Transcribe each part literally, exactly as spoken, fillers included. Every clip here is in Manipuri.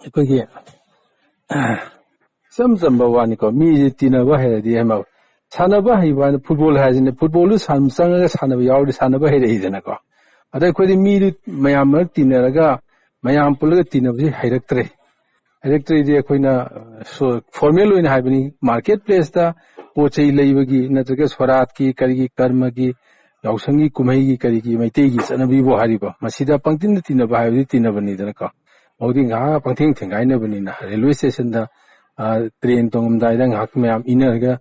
ꯑꯩꯈꯣꯏꯒꯤ ꯏꯆꯝ ꯆꯝꯕ ꯋꯥꯅꯤꯀꯣ, ꯃꯤꯁꯦ ꯇꯤꯟꯅꯕ ꯍꯩꯔꯗꯤ ꯍꯥꯏꯕ꯫ ꯁꯥꯟꯅꯕ ꯍꯩꯕ ꯍꯥꯏꯅ ꯐꯨꯠꯕꯣꯜ ꯍꯥꯏꯁꯤꯅ, ꯐꯨꯠꯕꯣꯜꯗꯨ ꯁꯥꯟ- ꯆꯪꯉꯒ ꯁꯥꯟꯅꯕ ꯌꯥꯎꯔꯗꯤ ꯁꯥꯟꯅꯕ ꯍꯩꯔꯛꯏꯗꯅꯀꯣ꯫ ꯑꯗ ꯑꯩꯈꯣꯏꯗꯤ ꯃꯤꯗꯨ ꯃꯌꯥꯝ ꯃꯔꯛ ꯇꯤꯟꯅꯔꯒ ꯃꯌꯥꯝ ꯄꯨꯜꯂꯒ ꯇꯤꯟꯅꯕꯁꯤ ꯍꯩꯔꯛꯇ꯭ꯔꯦ꯫ ꯍꯩꯔꯛꯇ꯭ꯔꯤꯗꯤ ꯑꯩꯈꯣꯏꯅ ꯐꯣꯔꯃꯦꯜ ꯑꯣꯏꯅ ꯍꯥꯏꯕꯅꯤ, ꯃꯥꯔꯀꯦꯠ ꯄ꯭ꯂꯦꯁꯇ ꯄꯣꯠ ꯆꯩ ꯂꯩꯕꯒꯤ ꯅꯠꯇ꯭ꯔꯒ ꯁꯣꯔꯥꯠꯀꯤ, ꯀꯔꯤꯒꯤ, ꯀꯔꯃꯒꯤ, ꯌꯥꯎꯁꯪꯒꯤ, ꯀꯨꯝꯍꯩꯒꯤ, ꯀꯔꯤꯒꯤ, ꯃꯩꯇꯩꯒꯤ ꯆꯠꯅꯕꯤꯕꯨ ꯍꯥꯏꯔꯤꯕ, ꯃꯁꯤꯗ ꯄꯪꯇꯤꯟꯗ ꯇꯤꯟꯅꯕ ꯍꯥꯏꯕꯗꯤ ꯇꯤꯟꯅꯕꯅꯤꯗꯅꯀꯣ꯫ ꯃꯧꯗꯤ ꯉꯥꯏꯍꯥꯛ ꯄꯪꯊꯦꯡ ꯊꯦꯡꯒꯥꯏꯅꯕꯅꯤꯅ, ꯔꯦꯜꯋꯦ ꯁ꯭ꯇꯦꯁꯟꯗ, ꯑ, ꯇ꯭ꯔꯦꯟ ꯇꯣꯡꯉꯝꯗꯥꯏꯗ ꯉꯥꯏꯍꯥꯛ ꯃꯌꯥꯝ ꯏꯟꯅꯔꯒ,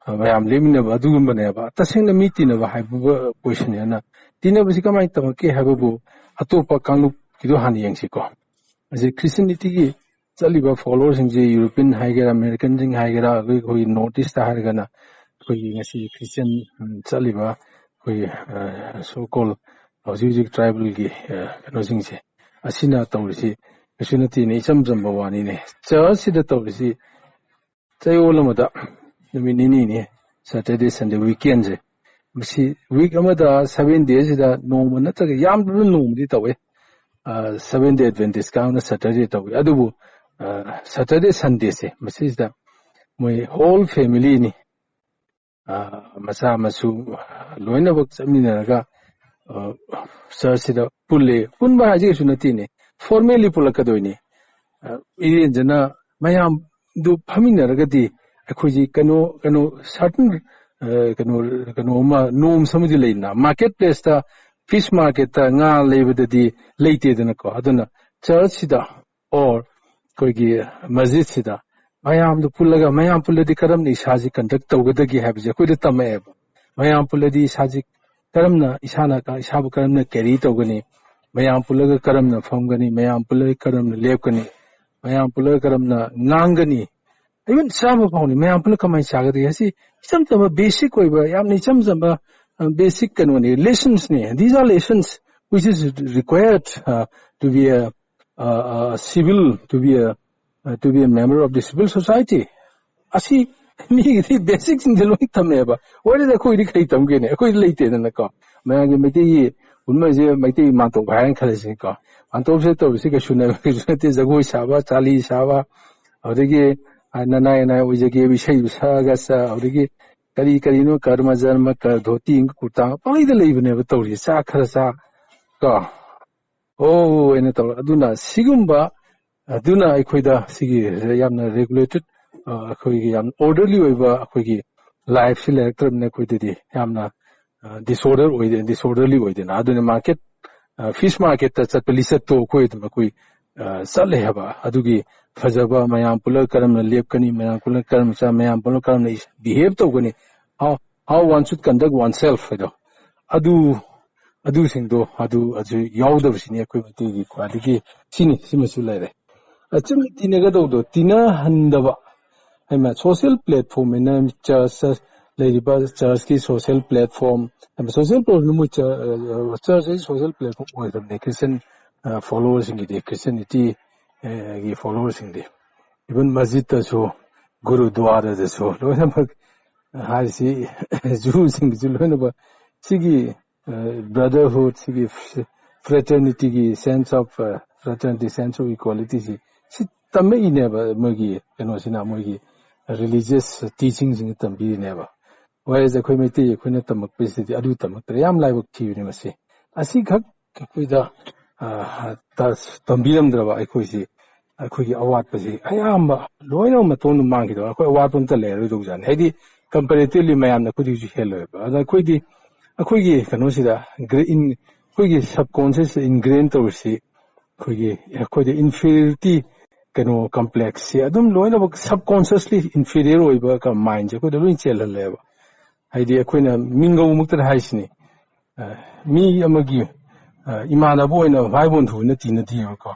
ꯑ, ꯃꯌꯥꯝ ꯂꯦꯞꯃꯤꯟꯅꯕ ꯑꯗꯨꯒꯨꯝꯕꯅꯦꯕ꯫ ꯇꯁꯦꯡꯅ ꯃꯤ ꯇꯤꯟꯅꯕ ꯍꯥꯏꯕ ꯄꯣꯠꯁꯤꯅꯦꯅ, ꯇꯤꯟꯅꯕꯁꯤ ꯀꯃꯥꯏꯅ ꯇꯝꯃꯛꯀꯦ ꯍꯥꯏꯕꯕꯨ ꯑꯇꯣꯞꯄ ꯀꯥꯡꯂꯨꯞꯀꯤꯗꯣ ꯍꯥꯟꯅ ꯌꯦꯡꯁꯤꯀꯣ꯫ ꯍꯧꯖꯤꯛ ꯈ꯭ꯔꯤꯁꯇꯤꯌꯥꯅꯤꯇꯤꯒꯤ ꯆꯠꯂꯤꯕ ꯐꯣꯂꯣꯋꯔꯁꯤꯡꯁꯦ, ꯌꯨꯔꯣꯄꯤꯌꯟ ꯍꯥꯏꯒꯦꯔꯥ, ꯑꯃꯦꯔꯤꯀꯟꯁꯤꯡ ꯍꯥꯏꯒꯦꯔꯥ, ꯑꯩꯈꯣꯏ, ꯑꯩꯈꯣꯏꯒꯤ ꯅꯣꯔꯠ ꯏꯁꯇ ꯍꯥꯏꯔꯒꯅ ꯑꯩꯈꯣꯏꯒꯤ ꯉꯁꯤ ꯈ꯭ꯔꯤꯁꯇꯤꯌꯥꯟ, ꯎꯝ, ꯆꯠꯂꯤꯕ ꯑꯩꯈꯣꯏꯒꯤ, ꯑ, so called ꯍꯧꯖꯤꯛ ꯍꯧꯖꯤꯛ ꯇ꯭ꯔꯥꯏꯕꯦꯜꯒꯤ, ꯑ, ꯀꯩꯅꯣꯁꯤꯡꯁꯦ, ꯑꯁꯤꯅ ꯇꯧꯔꯤꯁꯤ ꯀꯩꯁꯨ ꯅꯠꯇꯦꯅꯦ, ꯏꯆꯝ ꯆꯝꯕ ꯋꯥꯅꯤꯅꯦ꯫ ꯆꯔꯆꯁꯤꯗ ꯇꯧꯔꯤꯁꯤ ꯆꯌꯣꯜ ꯑꯃꯗ ꯅꯨꯃꯤꯠ ꯅꯤꯅꯤꯅꯤ, ꯁꯦꯇꯔꯗꯦ, ꯁꯟꯗꯦ, ꯋꯤꯀꯦꯟꯁꯦ꯫ ꯃꯁꯤ ꯋꯤꯛ ꯑꯃꯗ ꯁꯚꯦꯟ ꯗꯦꯁꯤꯗ ꯅꯣꯡꯃ ꯅꯠꯇ꯭ꯔꯒ ꯌꯥꯝꯗ꯭ꯔꯕꯗ ꯅꯣꯡꯃꯗꯤ ꯇꯧꯋꯦ꯫ ꯁꯚꯦꯟ ꯗꯦ ꯑꯦꯗꯚꯦꯟꯇꯤꯁ ꯀꯥꯡꯅ ꯁꯦꯇꯔꯗꯦ ꯇꯧꯋꯤ꯫ ꯑꯗꯨꯕꯨ ꯁꯦꯇꯔꯗꯦ, ꯁꯟꯗꯦꯁꯦ ꯃꯁꯤꯁꯤꯗ ꯃꯣꯏ ꯍꯣꯜ ꯐꯦꯃꯤꯂꯤꯅꯤ, ꯃꯆꯥ ꯃꯁꯨ ꯂꯣꯏꯅꯃꯛ ꯆꯠꯃꯤꯟꯅꯔꯒ ꯆꯔꯆꯁꯤꯗ ꯄꯨꯜꯂꯦ꯫ ꯄꯨꯟꯕ ꯍꯥꯏꯁꯦ ꯀꯩꯁꯨ ꯅꯠꯇꯦꯅꯦ, ꯐꯣꯔꯃꯦꯜꯂꯤ ꯄꯨꯜꯂꯛꯀꯗꯣꯏꯅꯤ꯫ ꯏꯔꯦꯟꯖꯅ ꯃꯌꯥꯝꯗꯨ ꯐꯝꯃꯤꯟꯅꯔꯒꯗꯤ ꯑꯩꯈꯣꯏꯁꯤ ꯀꯩꯅꯣ, ꯀꯩꯅꯣ, ꯁꯥꯔꯇꯟ, ꯀꯩꯅꯣ, ꯀꯩꯅꯣ ꯑꯃ, ꯅꯣꯝꯁ ꯑꯃꯗꯤ ꯂꯩꯗꯅ, ꯃꯥꯔꯀꯦꯠ ꯄ꯭ꯂꯦꯁꯇ, ꯐꯤꯁ ꯃꯥꯔꯀꯦꯠꯇ ꯉꯥ ꯂꯩꯕꯗꯗꯤ ꯂꯩꯇꯦꯗꯅꯀꯣ꯫ ꯑꯗꯨꯅ ꯆꯔꯆꯁꯤꯗ ꯑꯣꯔ ꯑꯩꯈꯣꯏꯒꯤ ꯃꯁꯖꯤꯠꯁꯤꯗ ꯃꯌꯥꯝꯗꯨ ꯄꯨꯜꯂꯒ, ꯃꯌꯥꯝ ꯄꯨꯜꯂꯗꯤ ꯀꯔꯝꯅ ꯏꯁꯥꯁꯤ ꯀꯟꯗꯛ ꯇꯧꯒꯗꯒꯦ ꯍꯥꯏꯕꯁꯦ ꯑꯩꯈꯣꯏꯗ ꯇꯝꯃꯛꯑꯦꯕ꯫ ꯃꯌꯥꯝ ꯄꯨꯜꯂꯗꯤ ꯏꯁꯥꯁꯤ ꯀꯔꯝꯅ, ꯏꯁꯥꯅ ꯏꯁꯥꯕꯨ ꯀꯔꯝꯅ ꯀꯦꯔꯤ ꯇꯧꯒꯅꯤ, ꯃꯌꯥꯝ ꯄꯨꯜꯂꯒ ꯀꯔꯝꯅ ꯐꯝꯒꯅꯤ, ꯃꯌꯥꯝ ꯄꯨꯜꯂꯒ ꯀꯔꯝꯅ ꯂꯦꯞꯀꯅꯤ, ꯃꯌꯥꯝ ꯄꯨꯜꯂꯒ ꯀꯔꯝꯅ ꯉꯥꯡꯒꯅꯤ, ꯏꯚꯟ ꯆꯥꯕ ꯐꯥꯎꯅꯤ, ꯃꯌꯥꯝ ꯄꯨꯜꯂꯒ ꯀꯃꯥꯏꯅ ꯆꯥꯒꯗꯒꯦ? ꯑꯁꯤ ꯏꯆꯝ ꯆꯝꯕ, ꯕꯦꯁꯤꯛ ꯑꯣꯏꯕ, ꯌꯥꯝꯅ ꯏꯆꯝ ꯆꯝꯕ, ꯕꯦꯁꯤꯛ ꯀꯩꯅꯣꯅꯤ, ꯂꯦꯁꯟꯁꯅꯤ꯫ These are lessons which is required, uh, to be a, uh, uh, civil, to be a, uh, to be a member of the civil society. ꯑꯁꯤ ꯃꯤꯒꯤꯗꯤ ꯕꯦꯁꯤꯛꯁꯤꯡꯁꯦ ꯂꯣꯏ ꯇꯝꯃꯦꯕ꯫ Whereas ꯑꯩꯈꯣꯏꯗꯤ ꯀꯔꯤ ꯇꯝꯒꯦꯅꯦ? ꯑꯩꯈꯣꯏꯗꯤ ꯂꯩꯇꯦꯗꯅꯀꯣ꯫ ꯃꯌꯥꯝꯒꯤ ꯃꯩꯇꯩꯒꯤ ꯄꯨꯝꯅꯃꯛꯁꯦ ꯃꯩꯇꯩ ꯃꯥꯟꯇꯣꯞ ꯍꯥꯏꯔꯅ ꯈꯜꯂꯁꯤꯀꯣ꯫ ꯃꯥꯟꯇꯣꯞꯁꯦ ꯇꯧꯔꯤꯁꯤ ꯀꯩꯁꯨ ꯅ-, ꯀꯩꯁꯨ ꯅꯠꯇꯦ, ꯖꯒꯣꯏ ꯁꯥꯕ, ꯆꯥꯂꯤ ꯁꯥꯕ, ꯑꯗꯒꯤ, ꯑ, ꯅꯅꯥꯏ ꯅꯅꯥꯏ ꯑꯣꯏꯖꯒꯦ ꯏꯁꯩ ꯁꯛꯑꯒ ꯆ-, ꯑꯗꯒꯤ ꯀꯔꯤ ꯀꯔꯤꯅꯣ ꯀꯔꯃ ꯖꯔꯃ ꯀ-, ꯙꯣꯇꯤ ꯑꯃꯒ ꯀꯨꯔꯇꯥ ꯑꯃꯒ ꯄꯪꯂꯩꯗ ꯂꯩꯕꯅꯦꯕ ꯇꯧꯔꯤꯁꯦ, ꯆꯥ ꯈꯔ ꯆꯥ ꯀꯣ, ꯑꯣ ꯍꯥꯏꯅ ꯇꯧꯔ꯫ ꯑꯗꯨꯅ ꯁꯤꯒꯨꯝꯕ, ꯑꯗꯨꯅ ꯑꯩꯈꯣꯏꯗ ꯁꯤꯒꯤ ꯌꯥꯝꯅ ꯔꯦꯒꯨꯂꯦꯇꯦꯠ, ꯑꯩꯈꯣꯏꯒꯤ ꯌꯥꯝ ꯑꯣꯔꯗꯔꯂꯤ ꯑꯣꯏꯕ ꯑꯩꯈꯣꯏꯒꯤ ꯂꯥꯏꯐꯁꯤ ꯂꯩꯔꯛꯇ꯭ꯔꯕꯅꯤꯅ ꯑꯩꯈꯣꯏꯗꯗꯤ ꯌꯥꯝꯅ ꯗꯤꯁꯑꯣꯔꯗꯔ ꯑꯣꯏꯗꯦ, ꯗꯤꯁꯑꯣꯔꯗꯔꯂꯤ ꯑꯣꯏꯗꯦꯅ꯫ ꯑꯗꯨꯅ ꯃꯥꯔꯀꯦꯠ, ꯐꯤꯁ ꯃꯥꯔꯀꯦꯠꯇ ꯆꯠꯄ ꯂꯤꯆꯠꯇꯣ ꯑꯩꯈꯣꯏ ꯑꯗꯨꯝ ꯑꯩꯈꯣꯏ, ꯑ, ꯆꯠꯂꯦ ꯍꯥꯏꯕ꯫ ꯑꯗꯨꯒꯤ ꯐꯖꯕ, ꯃꯌꯥꯝ ꯄꯨꯂꯞ ꯀꯔꯝꯅ ꯂꯦꯞꯀꯅꯤ, ꯃꯌꯥꯝ ꯄꯨꯂꯞ ꯀꯔꯝꯅ ꯆꯥ-, ꯃꯌꯥꯝ ꯄꯨꯂꯞ ꯀꯔꯝꯅ ꯕꯤꯍꯦꯕ ꯇꯧꯒꯅꯤ, how, how one should conduct oneself ꯍꯥꯏꯗꯣ, ꯑꯗꯨ, ꯑꯗꯨꯁꯤꯡꯗꯣ ꯑꯗꯨ, ꯑꯗꯨ ꯌꯥꯎꯗꯕꯁꯤꯅꯤ ꯑꯩꯈꯣꯏ ꯃꯩꯇꯩꯒꯤ ꯈ꯭ꯋꯥꯏꯗꯒꯤ, ꯁꯤꯅꯤ, ꯁꯤꯃꯁꯨ ꯂꯩꯔꯦ꯫ ꯑꯆꯨꯝꯅ ꯇꯤꯟꯅꯒꯗꯧꯗꯣ ꯇꯤꯟꯅꯍꯟꯗꯕ ꯍꯥꯏꯅ ꯁꯣꯁꯤꯌꯦꯜ ꯄ꯭ꯂꯦꯠꯐꯣꯝ ꯍꯥꯏꯅ ꯆꯔꯆ, ꯂꯩꯔꯤꯕ ꯆꯔꯆꯀꯤ ꯁꯣꯁꯤꯌꯦꯜ ꯄ꯭ꯂꯦꯠꯐꯣꯝ, ꯁꯣꯁꯤꯌꯦꯜ ꯄ꯭ꯂꯦꯠꯐꯣꯝ ꯃꯣꯏ ꯆ-, ꯆꯔꯆ ꯍꯥꯏꯁꯤ ꯁꯣꯁꯤꯌꯦꯜ ꯄ꯭ꯂꯦꯠꯐꯣꯝ ꯑꯣꯏꯔꯕꯅꯦ꯫ ꯈ꯭ꯔꯤꯁꯇꯤꯌꯟ, ꯑ, ꯐꯣꯂꯣꯋꯔꯁꯤꯡꯒꯤꯗꯤ, ꯈ꯭ꯔꯤꯁꯇꯤꯌꯥꯅꯤꯇꯤ, ꯑ, ꯒꯤ ꯐꯣꯂꯣꯋꯔꯁꯤꯡꯗꯤ, ꯏꯚꯟ ꯃꯁꯖꯤꯠꯇꯁꯨ, ꯒꯨꯔꯨꯗ꯭ꯋꯥꯔꯥꯗꯁꯨ ꯂꯣꯏꯅꯃꯛ, ꯑ, ꯍꯥꯏꯔꯤꯁꯤ ꯖꯨꯁꯤꯡꯒꯤꯁꯨ ꯂꯣꯏꯅꯃꯛ ꯁꯤꯒꯤ, ꯑ, ꯕ꯭ꯔꯗꯔꯍꯨꯗ, ꯁꯤꯒꯤ ꯐ꯭ꯔꯦꯇꯔꯅꯤꯇꯤꯒꯤ ꯁꯦꯟꯁ ꯑꯣꯐ, ꯑ, ꯐ꯭ꯔꯦꯇꯔꯅꯤꯇꯤ, ꯁꯦꯟꯁ ꯑꯣꯐ ꯏꯀ꯭ꯋꯥꯂꯤꯇꯤꯁꯤ ꯁꯤ ꯇꯝꯃꯛꯏꯅꯦꯕ꯫ ꯃꯣꯏꯒꯤ ꯀꯩꯅꯣꯁꯤꯅ, ꯃꯣꯏꯒꯤ ꯔꯤꯂꯤꯖꯤꯌꯁ ꯇꯤꯆꯤꯡꯁꯤꯡꯅ ꯇꯝꯕꯤꯔꯤꯅꯦꯕ꯫ ꯋꯥꯔꯤꯁꯦ ꯑꯩꯈꯣꯏ ꯃꯩꯇꯩ ꯑꯩꯈꯣꯏꯅ ꯇꯝꯃꯛꯄꯁꯤꯗꯤ ꯑꯗꯨ ꯇꯝꯃꯛꯇ꯭ꯔꯦ, ꯌꯥꯝ ꯂꯥꯏꯕꯛ ꯊꯤꯕꯅꯤ ꯃꯁꯤ꯫ ꯑꯁꯤꯈꯛ ꯑꯩꯈꯣꯏꯗ, ꯑ, ꯇ-, ꯇꯝꯕꯤꯔꯝꯗ꯭ꯔꯕ ꯑꯩꯈꯣꯏꯁꯤ, ꯑꯩꯈꯣꯏꯒꯤ ꯑꯋꯥꯠꯄꯁꯤ ꯑꯌꯥꯝꯕ ꯂꯣꯏꯅꯃꯛ ꯃꯇꯣꯟꯗ ꯃꯥꯡꯈꯤꯗꯕ, ꯑꯩꯈꯣꯏ ꯑꯋꯥꯠꯄ ꯑꯝꯇ ꯂꯩꯔꯔꯣꯏꯗꯧꯖꯥꯠꯅꯤ꯫ ꯍꯥꯏꯗꯤ ꯀꯝꯄꯦꯔꯦꯇꯤꯚꯂꯤ ꯃꯌꯥꯝꯅ ꯑꯩꯈꯣꯏꯗꯒꯤꯁꯨ ꯍꯦꯜꯂꯣꯏꯕ꯫ ꯑꯗ ꯑꯩꯈꯣꯏꯗꯤ, ꯑꯩꯈꯣꯏꯒꯤ ꯀꯩꯅꯣꯁꯤꯗ ꯒ꯭ꯔꯦ-, ꯏꯟ-, ꯑꯩꯈꯣꯏꯒꯤ ꯁꯕꯀꯣꯟꯁꯤꯌꯁꯇ ꯏꯟꯒ꯭ꯔꯦꯟ ꯇꯧꯔꯤꯁꯤ, ꯑꯩꯈꯣꯏꯒꯤ, ꯑꯩꯈꯣꯏꯗ ꯏꯟꯐꯤꯔꯤꯌꯔꯤꯇꯤ ꯀꯩꯅꯣ ꯀꯝꯄ꯭ꯂꯦꯛꯁꯁꯤ ꯑꯗꯨꯝ ꯂꯣꯏꯅꯃꯛ ꯁꯕꯀꯣꯟꯁꯤꯌꯁꯂꯤ ꯏꯟꯐꯤꯔꯤꯌꯔ ꯑꯣꯏꯕ ꯀ-, ꯃꯥꯏꯟꯁꯦ ꯑꯩꯈꯣꯏꯗ ꯂꯣꯏ ꯆꯦꯜꯍꯜꯂꯦꯕ꯫ ꯍꯥꯏꯗꯤ ꯑꯩꯈꯣꯏꯅ ꯃꯤꯡꯒꯧꯃꯛꯇꯗ ꯍꯥꯏꯁꯤꯅꯤ, ꯑ, ꯃꯤ ꯑꯃꯒꯤ, ꯑ, ꯏꯃꯥꯟꯅꯕ ꯑꯣꯏꯅ ꯚꯥꯏ ꯕꯣꯟꯙꯨ ꯑꯣꯏꯅ ꯇꯤꯟꯅꯗꯦꯕꯀꯣ꯫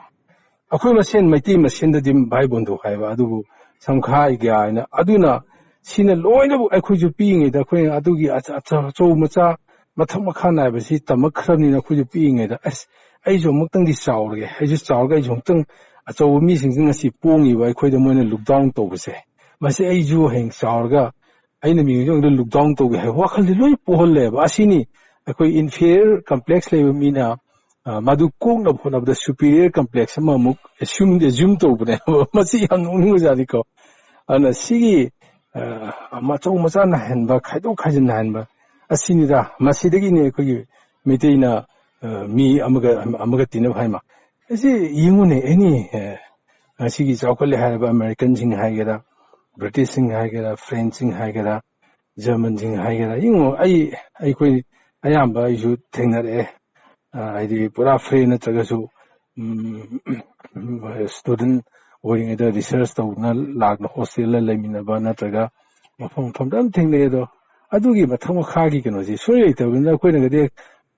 ꯑꯩꯈꯣꯏ ꯃꯁꯦꯟ, ꯃꯩꯇꯩ ꯃꯁꯦꯟꯗꯗꯤ ꯚꯥꯏ ꯕꯣꯟꯙꯨ ꯍꯥꯏꯕ, ꯑꯗꯨꯕꯨ ꯁꯝꯈꯥꯏ ꯒ꯭ꯌꯥ ꯍꯥꯏꯅ, ꯑꯗꯨꯅ ꯁꯤꯅ ꯂꯣꯏꯅꯃꯛ ꯑꯩꯈꯣꯏꯁꯨ ꯄꯤꯛꯏꯉꯩꯗ ꯑꯩꯈꯣꯏꯅ ꯑꯗꯨꯒꯤ ꯑꯆ-, ꯑꯆ-, ꯑꯆꯧ ꯃꯆꯥ ꯃꯊꯛ ꯃꯈꯥ ꯅꯥꯏꯕꯁꯤ ꯇꯝꯃꯛꯈ꯭ꯔꯕꯅꯤꯅ ꯑꯩꯈꯣꯏꯁꯨ ꯄꯤꯛꯏꯉꯩꯗ, "ꯑꯁ, ꯑꯩꯁꯨ ꯑꯃꯨꯛꯇꯪꯗꯤ ꯆꯥꯎꯔꯒꯦ, ꯑꯩꯁꯨ ꯆꯥꯎꯔꯒ ꯑꯩꯁꯨ ꯑꯃꯨꯛꯇꯪ ꯑꯆꯧꯕ ꯃꯤꯁꯤꯡꯁꯤꯅ ꯉꯁꯤ ꯄꯣꯡꯉꯤꯕ ꯑꯩꯈꯣꯏꯗ ꯃꯣꯏꯅ ꯂꯨꯛ ꯗꯥꯎꯟ ꯇꯧꯕꯁꯦ, ꯃꯁꯤ ꯑꯩꯁꯨ ꯍꯌꯦꯡ ꯆꯥꯎꯔꯒ ꯑꯩꯅ ꯃꯤꯉꯣꯟꯗ ꯂꯨꯛ ꯗꯥꯎꯟ ꯇꯧꯒꯦ" ꯍꯥꯏꯕ ꯋꯥꯈꯜꯁꯦ ꯂꯣꯏ ꯄꯣꯛꯍꯜꯂꯦꯕ꯫ ꯑꯁꯤꯅꯤ ꯑꯩꯈꯣꯏ ꯏꯟꯐꯤꯌꯔ ꯀꯝꯄ꯭ꯂꯦꯛꯁ ꯂꯩꯕ ꯃꯤꯅ, ꯑ, ꯃꯗꯨ ꯀꯣꯛꯅꯕ ꯍꯣꯠꯅꯕꯗ ꯁꯨꯄꯤꯔꯤꯌꯔ ꯀꯝꯄ꯭ꯂꯦꯛꯁ ꯑꯃꯃꯨꯛ ꯑꯦꯁ꯭ꯌꯨꯝ ꯑꯦꯖ꯭ꯌꯨꯝ ꯇꯧꯕꯅꯦꯕ꯫ ꯃꯁꯤ ꯌꯥꯝ ꯅꯣꯛꯅꯤꯡꯕꯖꯥꯠꯅꯤꯀꯣ꯫ ꯑꯗꯨꯅ ꯁꯤꯒꯤ, ꯑ, ꯃꯆꯧ ꯃꯆꯥ ꯅꯥꯍꯟꯕ, ꯈꯥꯏꯗꯣꯛ ꯈꯥꯏꯖꯤꯟ ꯅꯥꯍꯟꯕ ꯑꯁꯤꯅꯤꯗ꯫ ꯃꯁꯤꯗꯒꯤꯅꯦ ꯑꯩꯈꯣꯏꯒꯤ ꯃꯩꯇꯩꯅ, ꯑ, ꯃꯤ ꯑꯃꯒ ꯑꯃꯒ ꯇꯤꯟꯅꯕ ꯍꯥꯏꯃ꯫ ꯑꯁꯤ ꯌꯦꯡꯉꯨꯅꯦ, ꯑꯦꯅꯤ, ꯑ, ꯉꯁꯤꯒꯤ ꯆꯥꯎꯈꯠꯂꯦ ꯍꯥꯏꯔꯕ ꯑꯃꯦꯔꯤꯀꯟꯁꯤꯡ ꯍꯥꯏꯒꯦꯔꯥ, ꯕ꯭ꯔꯤꯇꯤꯁꯁꯤꯡ ꯍꯥꯏꯒꯦꯔꯥ, ꯐ꯭ꯔꯦꯟꯁꯁꯤꯡ ꯍꯥꯏꯒꯦꯔꯥ, ꯖꯔꯃꯟꯁꯤꯡ ꯍꯥꯏꯒꯦꯔꯥ, ꯌꯦꯡꯉꯣ, ꯑꯩ, ꯑꯩꯈꯣꯏ ꯑꯌꯥꯝꯕ ꯑꯩꯁꯨ ꯊꯦꯡꯅꯔꯛꯑꯦ꯫ ꯑ, ꯍꯥꯏꯗꯤ ꯄꯨꯔꯥ ꯐ꯭ꯔꯤ ꯅꯠꯇ꯭ꯔꯒꯁꯨ, ꯎꯝ, ꯁ꯭ꯇꯨꯗꯦꯟ ꯑꯣꯏꯔꯤꯉꯩꯗ ꯔꯤꯁꯔꯁ ꯇꯧꯗꯨꯅ ꯂꯥꯛꯅ ꯍꯣꯁꯇꯦꯜꯗ ꯂꯩꯃꯤꯟꯅꯕ ꯅꯠꯇ꯭ꯔꯒ ꯃꯐꯝ ꯃꯐꯝꯗ ꯑꯗꯨꯝ ꯊꯦꯡꯅꯩ꯫ ꯑꯗꯣ ꯑꯗꯨꯒꯤ ꯃꯊꯛ ꯃꯈꯥꯒꯤ ꯀꯩꯅꯣꯁꯦ ꯁꯣꯏ ꯂꯩꯇꯕꯅꯤꯅ ꯑꯩꯈꯣꯏꯅꯒꯗꯤ,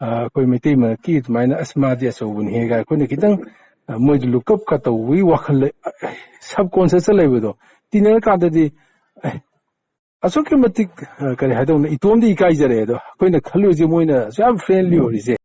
ꯑ, ꯑꯩꯈꯣꯏ ꯃꯩꯇꯩ ꯃꯔꯛꯀꯤ ꯑꯗꯨꯃꯥꯏꯅ "ꯑꯁ, ꯃꯥꯗꯤ ꯑꯆꯧꯕꯅꯤꯍꯦ" ꯀꯥꯏ ꯑꯩꯈꯣꯏꯅ ꯈꯤꯇꯪ, ꯑ, ꯃꯣꯏꯗ ꯂꯨꯛꯑꯞꯀ ꯇꯧꯕꯒꯤ ꯋꯥꯈꯜ ꯂꯩ-, ꯁꯕꯀꯣꯟꯁꯤꯌꯁꯇ ꯂꯩꯕꯗꯣ꯫ ꯇꯤꯟꯅꯔꯀꯥꯟꯗꯗꯤ, ꯑꯦ, ꯑꯁꯨꯛꯀꯤ ꯃꯇꯤꯛ, ꯑ, ꯀꯔꯤ ꯍꯥꯏꯗꯧꯅꯣ, ꯏꯇꯣꯝꯗꯤ ꯏꯀꯥꯏꯖꯔꯦ꯫ ꯑꯗꯣ ꯑꯩꯈꯣꯏꯅ ꯈꯜꯂꯨꯁꯦ ꯃꯣꯏꯅ ꯑꯁꯨꯛ ꯌꯥꯝ ꯐ꯭ꯔꯦꯟꯂꯤ ꯑꯣꯏꯔꯤꯁꯦ꯫